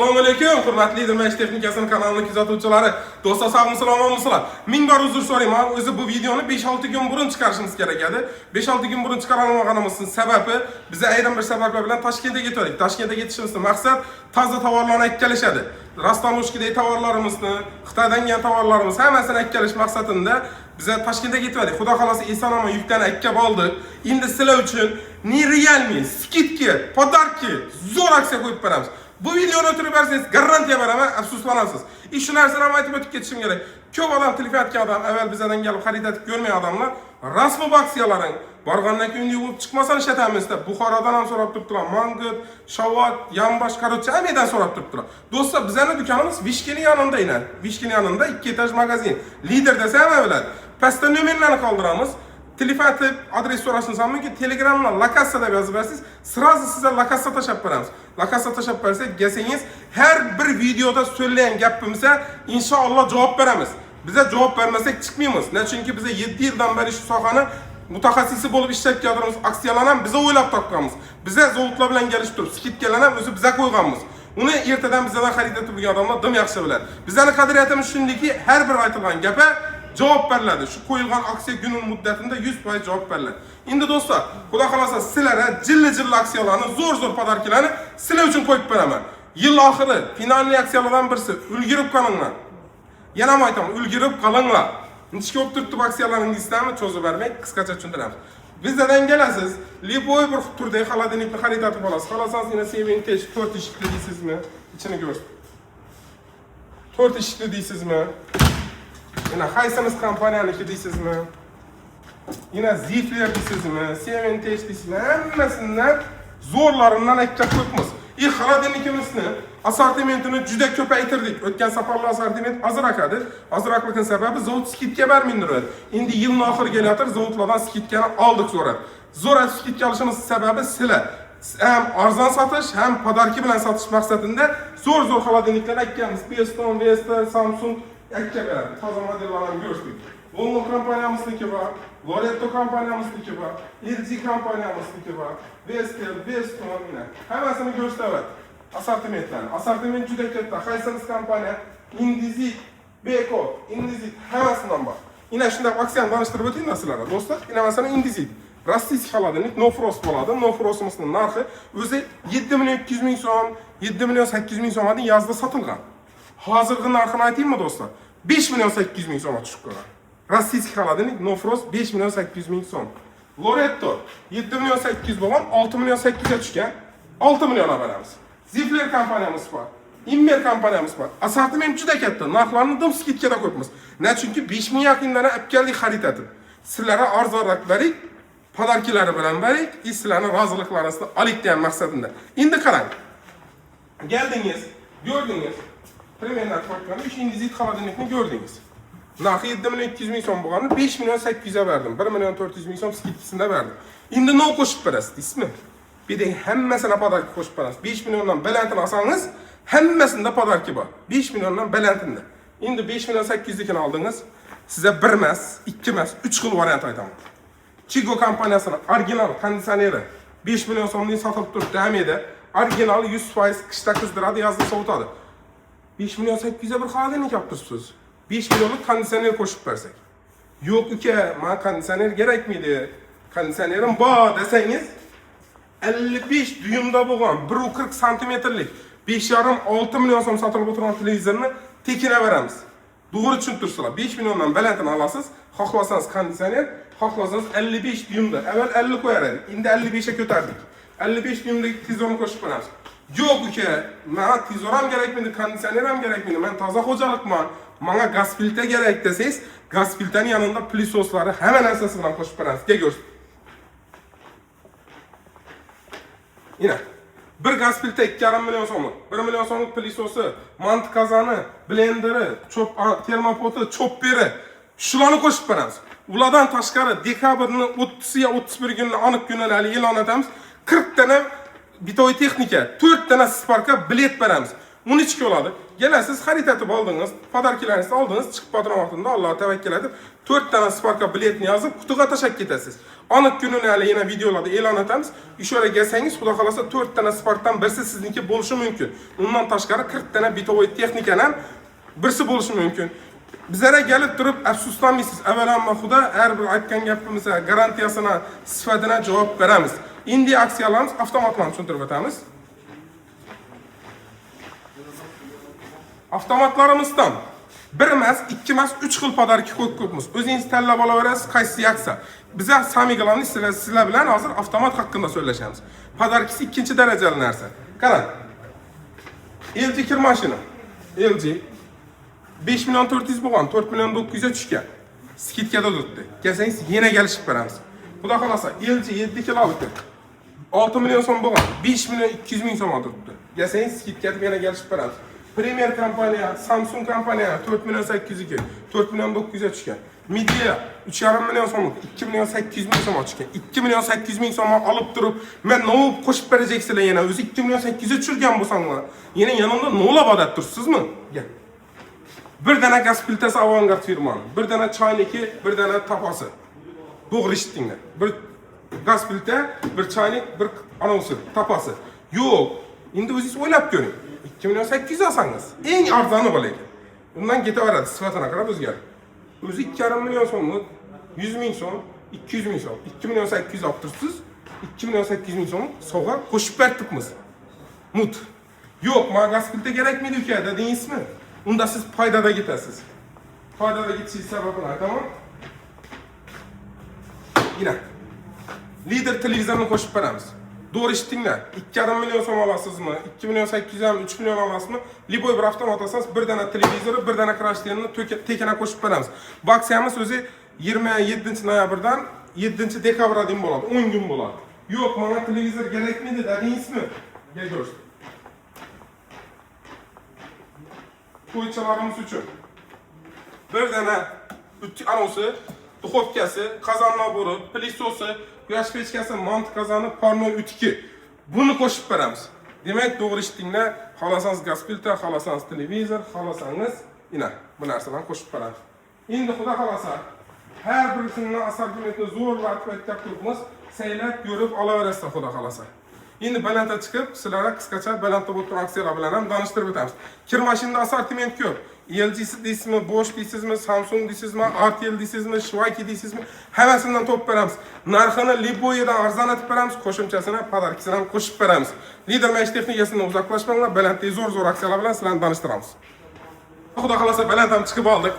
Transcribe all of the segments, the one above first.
Assalomu alaykum, hurmatli Dirmash texnikasini kanalini kuzatuvchilari. Do'stlar, sog'misizlar, omonmisizlar? Ming bor uzr so'rayman. O'zi bu videoni 5-6 kun burun chiqarishimiz kerak edi. 5-6 kun burun chiqara olmaganimizning sababi biz ayrim bir sabablar bilan Toshkentga ketdik. Toshkentga ketishimizning maqsad toza tovarlarni olib kelishadi. Растаможка dagi tovarlarimizni, Xitoydan kelgan tovarlarimiz hammasini olib kelish maqsadida biza Toshkentga ketdik. Xudo xolasa, eson omon yukdan olib oldik. Endi sizlar uchun нереальный скидки, подарки, zo'r aksiya qo'yib beramiz. Bu videoni o'tirib bersangiz, garantiya beraman, afsuslanasiz. И shu narsani ham aytib o'tib ketishim kerak. Ko'p odam, telefon etgan odam, avval bizdan kelib xarid etib ko'rmagan odamlar, rasmi bu aksiyalaring borgandan keyin bo'lib chiqmasan ishlatamiz deb Buxorodan ham so'rab turibdilar. Mangut, Shavot, Yambosh, короче, hammadan so'rab turibdilar. Do'stlar, bizning do'konimiz Vishkini yonida ina. Vishkini yonida 2 этаж magazin. Lider desa hamma biladi. Pastda nomerlarni qoldiramiz. Telefon etib adres so'rashingiz ham mumkin. Telegramdan lokatsiya deb yozib bersangiz, сразу sizga lokatsiya tashlab beramiz. Lokatsiya tashlab bersak, kelsangiz, har bir videoda so'zlagan gapimizga inshaalloh javob beramiz. Biza javob bermasak chiqmaymiz. Ne chunki biza 7 yildan beri shu sohani mutaxassisi bo'lib ishlab kelyapmiz. Aksiyalarni ham biza o'ylab topganmiz. Biza zavodlar bilan kelishib turib, скидка larni ham o'zi biza qo'yganmiz. Uni ertadan bizdan xarid etib bo'lgan odamlar dim yaxshi biladi. Bizning qadriyatimiz shundaki, har bir aytilgan gapga javob beriladi. Shu qo'yilgan aksiya kuni muddatida 100% javob beriladi. Endi do'stlar, Xudo xolasa sizlarga jilli-jilli aksiyalarni, zo'r-zo'r подарки larni sizlar uchun qo'yib beraman. Yil oxiri finalli aksiyalardan birisi. Ulgurib qolinglar. Yana ham aytaman, ulgurib qolinglar. Nechga bo'lib turibdi bu aksiyalaringiz deysizlarmi? Cho'zib bermay qisqacha tushuntiramiz. Bizdan kelasiz, любой bir turdagi холодильник ni xarid etib olasiz. Xohlasangiz, yana Seven 4 eshikli deysizmi? Ichini ko'rsin. 4 eshikli deysizmi? Yana Hisense kompaniyaniki deysizmi? Yine Zifler deysizmi? Seven deysizmi? Hammasidan zo'rlaridan akkab qo'yibmiz. И холодильник imizni assortimentini juda ko'paytirdik. O'tgan safarlar assortiment ozroq edi. Ozroqlikning sababi zavod скидка bermaydi. Endi yilning oxiri kelayotir, zavodlardan скидка ni oldik zo'rab. Zo'rab скидка olishimiz sababi sizlar ham arzon sotish, ham подарки bilan sotish maqsadida zo'r-zo'r холодильник lar aytganmiz. Beston, Vestel, Samsung aytga beradi. Toza modellarni ko'rdik. Volvo kompaniyamizniki bor, Loretto kompaniyamizniki bor, LG kompaniyamizniki bor, Vestel, Beston, yine. Hammasini ko'rsatadi. Assortimentlarni. Assortiment juda katta. Hisense kompaniya, Indesit, Beko, Indesit hammasidan bor. Yine shunday aksiyani tanishtirib o'taymi sizlarga, do'stlar? Yine masalan Indesit. Российский холодильник No Frost bo'ladi. No Frost'imizning narxi o'zi 7 million 200 ming so'm, 7 million 800 ming so'mdan yozda sotilgan. Hozirgi narxini aytaymi, do'stlar? 5 million 800 ming so'mga tushib qolgan. Российский холодильник No Frost 5 million 800 ming so'm. Loretto 7 million 800 bo'lgan, 6 million 800 ga tushgan. 6 millionga beramiz. Zifler kompaniyamiz bor. Immer kompaniyamiz bor. Assortiment juda katta. Narxlarni dim скидка da qo'yibmiz. Na chunki 5 ming yaqindan olib keldik xarid etib. Sizlarga arzonroq berik, подарки lari bilan berik, и sizlarni roziliklaringizni olik degan maqsadida. Endi qarang. Geldiniz, gördünüz. Примерно qo'ygan 3 Indesit холодильник ni ko'rdingiz. Narxi 7 million 200 ming so'm bo'lganini 5 million 800 ga berdim. 1 million 400 ming so'm скидка sida berdim. Endi nima qo'shib berasiz deysizmi? Bu yerda hammasini подарки qo'shib berasiz. 5 milliondan balandini olsangiz, hammasida подарки bor. 5 milliondan balandida. Endi 5 million 800 nikini oldingiz. Sizga bir emas, ikki emas, 3 xil variant aytaman. Chigo kompaniyasini original konditsioneri 5 million so'mdan sotilib turibdi hamida. Original 100% qishda qizdiradi, yozda sovutadi. 5 million 800 ga bir холодильник olib turibsiz. 5 millionlik konditsioner qo'shib bersak. Yo'q uka, men konditsioner kerakmidi? Konditsionerim bor desangiz, 55 dyumda bo'lgan 1,40 santimetrlik 5,5-6 million so'm sotilib o'tirgan televizorni tekina beramiz. To'g'ri tushunib turibsizlar. 5 milliondan balandini olasiz, xohlasangiz konditsioner, xohlasangiz 55 dyumda. Avval 50 qo'yar edik, endi 55 ga ko'tardik. 55 dyumdagi televizorni qo'shib beramiz. Yo'q uka, menga televizor ham kerakmidi, konditsioner ham kerakmidi? Men toza xo'jalikman. Menga gaz plita kerak desangiz, gaz plitani yanında пылесос lari, hamma narsasi bilan qo'shib beramiz. Kel ko'rsin. Yine bir gaz plita 2,5 million so'mlik, 1 million so'mlik пылесос i, manti qozoni, blenderi, cho'p termopoti, cho'pperi, shularni qo'shib beramiz. Ulardan tashqari dekabrning 30 ya 31 kunini aniq kunini hali e'lon etamiz. 40 tana бытовой texnika, 4 tana Sparka bilet beramiz. Uni ichki oladi. Kelasiz, xarid etib oldingiz, подарки laringizni oldingiz, chiqib patron vaqtida Alloh tavakkal etib, 4 dona Sparka biletni yozib, qutiga tashlab ketasiz. Aniq kunini hali yana videolarda e'lon etamiz. Ishora kelsangiz, Xudo xolasa 4 dona Sparkdan birisi sizniki bo'lishi mumkin. Undan tashqari 40 dona бытовой texnikadan birisi bo'lishi mumkin. Bizlarga kelib turib afsuslanmaysiz. Avvalambor Xudo har bir aytgan gapimizga garantiyasini, sifatini javob beramiz. Endi aksiyalarimiz avtomatlarni tushuntirib o'tamiz. Avtomatlarimizdan bir emas, ikki emas, uch xil подарки qo'yib qo'yibmiz. O'zingiz tanlab olaverasiz, qaysi yaksa. Biza самый главный sizlar bilan hozir avtomat haqida so'zlashamiz. Подарки si ikkinchi darajali narsa. Qarang. LG kir mashina. LG 5 million 400 bo'lgan, 4 million 900 ga tushgan. Скидка da turibdi. Kelsangiz yana kelishib beramiz. Xudo xolasa LG 7 kilolik 6 million so'm bo'lgan, 5 million 200 ming so'm turibdi. Kelsangiz скидка deb yana kelishib beramiz. Premier kompaniya, Samsung kompaniya 4 million 802, 4 million 900 ga tushgan. Midea 3,5 million so'mlik 2 million 800 ming so'mga tushgan. 2 million 800 ming so'mga olib turib, men nima qo'shib berajaksizlar yana o'zi 2 million 800 ga tushirgan bo'lsanglar, yana yanında nolab odat turibsizmi? Gel. Bir dana gaz plitasi Avangard firmani, bir dana chayniki, bir dana tapasi. To'g'ri eshitdinglar. Bir gaz plita, bir chaynik, bir anavisi, tapasi. Yo'q. Endi o'zingiz o'ylab ko'ring. 2 million 800 olsangiz, eng arzoni bu lekin. Undan ketaveradi, sifatini qarab o'zgaradi. O'zi 2,5 million so'mlik, 100 ming so'm, 200 ming so'm, 2 million 800 olib turibsiz, 2 million 800 ming so'm sovg'a qo'shib beribmiz. Mut. Yo'q, menga gaz plita kerakmidi uka dedingizmi? Unda siz foydada ketasiz. Foydada ketishingiz sababini aytaman. Yine. Lider televizorni qo'shib beramiz. To'g'ri eshitdinglar. 2,5 million so'm olasizmi? 2 million 800 ham, 3 million olasizmi? Любой bir avtomat olsangiz, bir dana televizori, bir dana krashtenini tekana qo'shib beramiz. Bu aksiyamiz o'zi 27 noyabrdan 7 dekabrga deyim bo'ladi. 10 kun bo'ladi. Yo'q, menga televizor kerakmidi dedingizmi? Gel ko'rsin. To'ychalarimiz uchun bir dana anavisi, duxovkasi, qozon nabori, pilisosi, quyosh pechkasi, manti qozoni, parnoy utki. Buni qo'shib beramiz. Demak, to'g'ri eshitdinglar. Xohlasangiz gaz plita, xohlasangiz televizor, xohlasangiz ina bu narsalarni qo'shib beramiz. Endi Xudo xolasa har birisini assortimentni zo'rlatib aytib turibmiz. Saylab ko'rib olaverasizlar Xudo xolasa. Endi balandga chiqib, sizlarga qisqacha balandda bo'lib turgan aksiyalar bilan ham tanishtirib o'tamiz. Kir mashinada assortiment ko'p. LG deysizmi, Bosch deysizmi, Samsung deysizmi, Artel deysizmi, Schweike deysizmi, hammasidan topib beramiz. Narxini любой dan arzonlatib beramiz, qo'shimchasini, подарки sini ham qo'shib beramiz. Lider maishiy texnikasidan uzoqlashmanglar, balandda zo'r-zo'r aksiyalar bilan sizlarni tanishtiramiz. Xudo xolasa baland ham chiqib oldik.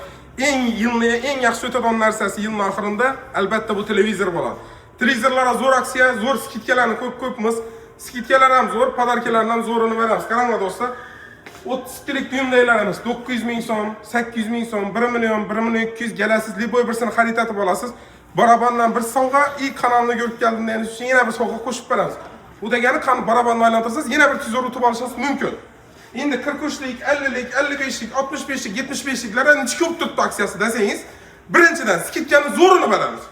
Eng yilni eng yaxshi o'tadigan narsasi yilning oxirida albatta bu televizor bo'ladi. Televizorlarga zo'r aksiya, zo'r скидка larni ko'p ko'pmiz. Скидка lar ham zo'r, подарки larni ham zo'rini beramiz. Qaranglar do'stlar. 32lik dyumdaylarimiz 900 ming so'm, 800 ming so'm, 1 million, 1 million 200 kelasiz, любой birisini xarid etib olasiz. Barabandan bir sovg'a, и kanalni ko'rib keldim deganingiz uchun yana bir sovg'a qo'shib beramiz. Bu degani qani barabanni aylantirsangiz yana bir tezor utib olishingiz mumkin. Endi 43lik, 50lik, 55lik, 65lik, 75liklar necha ko'p turibdi aksiyasi desangiz, birinchidan скидка ni zo'rini beramiz.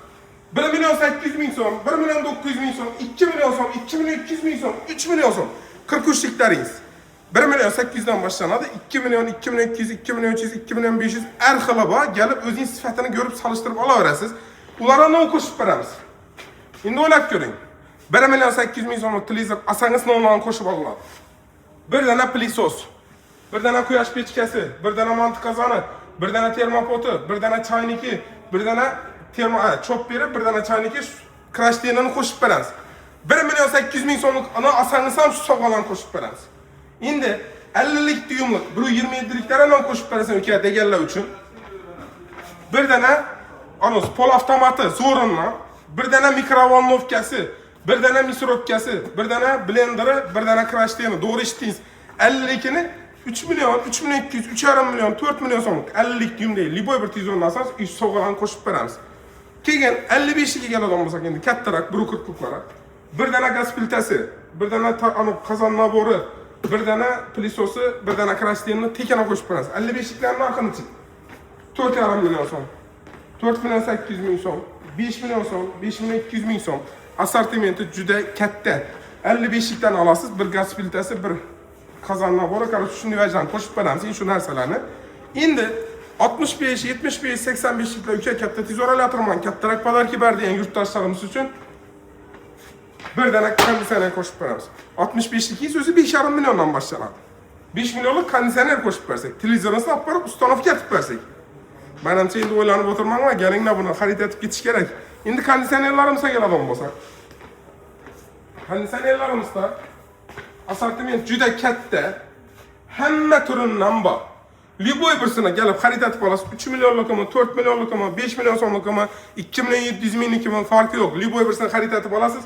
1 million 800 ming so'm, 1 million 900 ming so'm, 2 million so'm, 2 million 200 ming so'm, 3 million so'm. 43liklaringiz 1 million 800 dan boshlanadi, 2 million, 2 million 200, 2 million 300, 2 million 500 har xili bor. Kelib o'zingiz sifatini ko'rib solishtirib olaverasiz. Ularga nima qo'shib beramiz? Endi o'ylab ko'ring. 1 million 800 ming so'mlik televizor olsangiz nima qo'shib olinadi? Bir dana пылесос, bir dana quyosh pechkasi, bir dana manti qozoni, bir dana termopoti, bir dana chayniki, bir dana termo cho'p berib, bir dana chayniki krashtenini qo'shib beramiz. 1 million 800 ming so'mlik ana olsangiz ham shu sovg'alarni qo'shib beramiz. Endi 50lik dyumlik, 127liklar ham qo'shib berasan uka deganlar uchun bir dana anos pol avtomati zo'rinmi, bir dana mikrovolnovkasi, bir dana мясорубка si, bir dana blenderi, bir dana krashteni. To'g'ri eshitdingiz. 52ni 3 million, 3 million 200, 3,5 million, 4 million so'mlik 50lik dyumdagi любой bir televizorni olsangiz, uch sovg'alarni qo'shib beramiz. Keyin 55ga keladigan bo'lsak, endi kattaroq 1.40liklar. Bir dana gaz plitasi, bir dana qozon nabori, bir dana пылесос i, bir dana krashtenni tekana qo'shib beramiz. 55liklarning narxini 4,5 million so'm. 4 million 800 ming so'm, 5 million so'm, 5 million 200 ming so'm. Assortimenti juda katta. 55likdan olasiz, bir gaz plitasi, bir Kazan nabori, короче, shunday vajdan qo'shib beramiz shu narsalarni. Endi 65, 75, 85 liklar uka katta tez oralayapman, kattaroq подарки ber degan yurtdoshlarimiz uchun bir dana konditsioner qo'shib beramiz. 65 likingiz o'zi 5,5 milliondan boshlanadi. 5 millionlik konditsioner qo'shib bersak, televizorimizni olib borib установка etib bersak. Manimcha endi o'ylanib o'tirmanglar, kelinglar buni xarid etib ketish kerak. Endi konditsionerlarimizga keladigan bo'lsak. Konditsionerlarimizda assortiment juda katta. Hamma turidan bor. Любой birsini kelib xarid etib olasiz. 3 millionlikmi, 4 millionlikmi, 5 million so'mlikmi, 2 million 700 minglikmi farqi yo'q. Любой birsini xarid etib olasiz.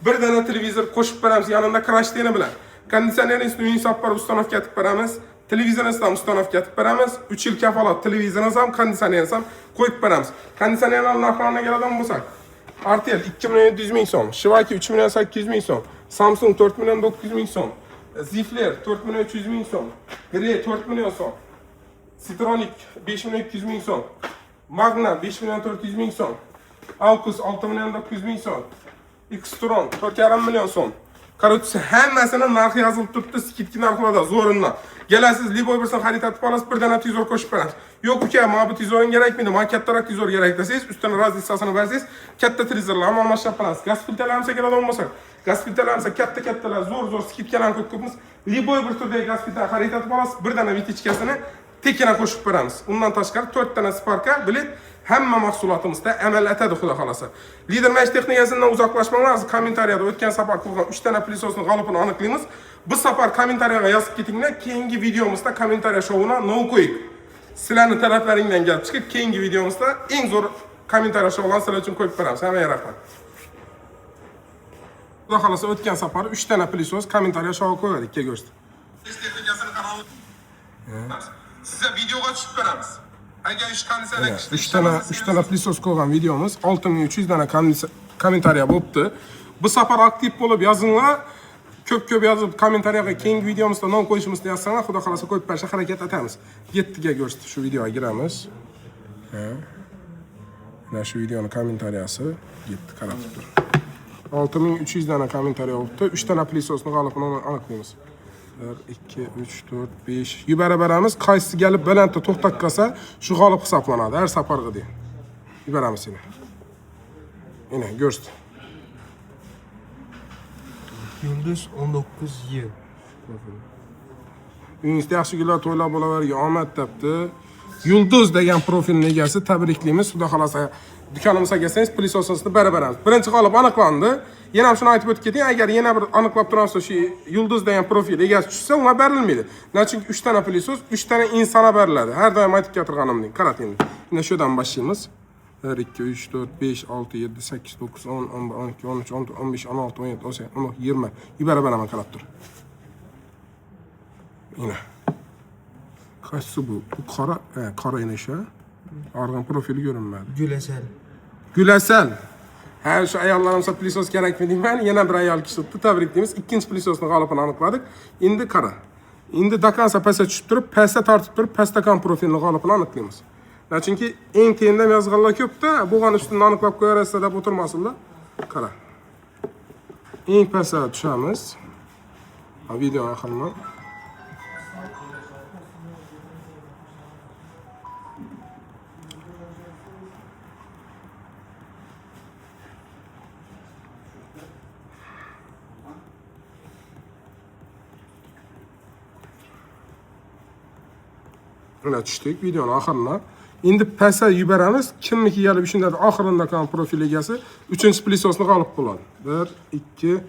Bir dana televizor qo'shib beramiz yanında кронштейн i bilan. Konditsionerni uyingizga olib borib установка etib beramiz. Televizoringizni ham установка etib beramiz. 3 yil kafolat televizoriniz ham, konditsioneringiz ham qo'yib beramiz. Konditsionerlar narxlariga keladigan bo'lsak, Artel 2 million 700 ming so'm, Shivaki 3 million 800 ming so'm, Samsung 4 million 900 ming so'm, Zifler 4 million 300 ming so'm, Grey 4 million so'm, Citronic 5 million 200 ming so'm, Magna 5 million 400 ming so'm, Alkus 6 million 900 ming so'm, Xtron 4,5 million so'm. Короче, hammasini narxi yozilib turibdi, скидка narxlarda zo'ridan. Kelasiz, любой birsini xarid etib olasiz, bir dana televizor qo'shib beramiz. Yo'q uka, mana bu televizoring kerakmidi? Mana kattaroq televizor kerak desangiz, ustini разница sini bersangiz, katta televizorlarni almashtirib beramiz. Gaz plitalarimizga keladigan bo'lsak, gaz plitalarimizga katta-kattalar, zo'r-zo'r скидка larni qo'yib qo'yibmiz. Любой bir turdagi gaz plitani xarid etib olasiz, bir dana вытяжка sini tekina qo'shib beramiz. Undan tashqari 4 dana спарка, bilet hamma mahsulotimizda amal etadi xudo xolasa. Lider Match texnikasidan uzoqlashmanglar. Hozir kommentariyada o'tgan safar qilgan 3 dana пылесос ni g'olibini aniqlaymiz. Bu safar kommentariyaga yozib ketinglar, keyingi videomizda kommentariya shouni nov qo'yik. Sizlarning taraflaringdan kelib chiqib, keyingi videomizda eng zo'r kommentariya shoularni sizlar uchun qo'yib beramiz. Hammaga rahmat. Xudo xolasa o'tgan safar 3 dana пылесос kommentariya shou qo'ydik, ko'rsatdi. Texnikasini kanali size videoga tushib beramiz. Agar ish konditsioner 3 tana пылесос qo'ygan videomiz 6300 dana kommentariya bo'libdi. Bu safar aktiv bo'lib yozinglar. Ko'p-ko'p yozib kommentariyaga keyingi videomizda nom qo'yishimizni yozsanglar, xudo xolasa qo'yib berishga harakat etamiz. 7 ga ko'rsatib shu videoga giramiz. Ha. Mana shu videoni kommentariyasi 7 qarab tur. 6300 dana kommentariya bo'libdi. 3 tana пылесос ni g'olibini aniqlaymiz. 1, 2, 3, 4, 5. Yubara beramiz. Qaysi kelib balandda to'xtab qolsa, shu g'olib hisoblanadi har safargidek. Yuboramiz seni. Ina, ko'rsat. Yulduz 19 Y. Uyingizda yaxshi kunlar, to'ylar bo'lavergan, omad debdi. Yulduz degan profilni egasi tabriklaymiz. Xudo xolasa do'konimizga kelsangiz, пылесос imizni berib beramiz. Birinchi g'olib aniqlandi. Yana ham shuni aytib o'tib keting, agar yana bir aniqlab turamiz, shu Yulduz degan profil egasi tushsa, unga berilmaydi. Chunki 3 tana пылесос 3 tana insonga beriladi. Har doim aytib keltirganimdek. Qarang endi. Endi shudan boshlaymiz. 1 2 3 4 5 6 7 8 9 10 11 12 13 14 15 16 17 18 19 20. Yuborib beraman, qarab tur. Ina. Qaysi bu? Bu qora, qora ena. Arg'an profili ko'rinmadi. Gülasal. Gulasal. Ha, shu ayollarimizga пылесос kerakmi deyman. Yana bir ayol kishi o'tdi, tabriklaymiz. Ikkinchi пылесос ni g'olibini aniqladik. Endi qara. Endi до конца pastga tushib turib, pastga tortib turib, pastdakan profilni g'olibini aniqlaymiz. Chunki eng tenda yozganlar ko'pda, bo'lgan ustini aniqlab qo'yaverasizlar deb o'tirmasinlar. Qara. Eng pastga tushamiz. Ha, video oxirini. Mana tushdik videoni oxirini. Endi pastga yuboramiz. Kimniki kelib shunda oxirinda qolgan profil egasi 3-chi пылесос ni g'olib bo'ladi. 1 2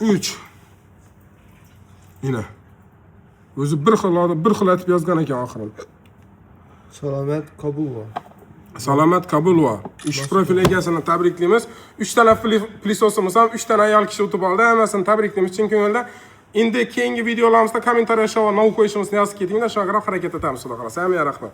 3. Ina. O'zi bir xil bir xil etib yozgan ekan oxirini. Salomat Kabulova. Salomat Kabulova. 3 profil egasini tabriklaymiz. 3 tana пылесос imiz ham 3 tana ayol kishi o'tib oldi. Hammasini tabriklaymiz chin ko'ngildan. Endi keyingi videolarimizda kommentariy shova nov qo'yishimizni yozib ketinglar, shunga qarab harakat etamiz, xudo xolasa. Hammaga rahmat.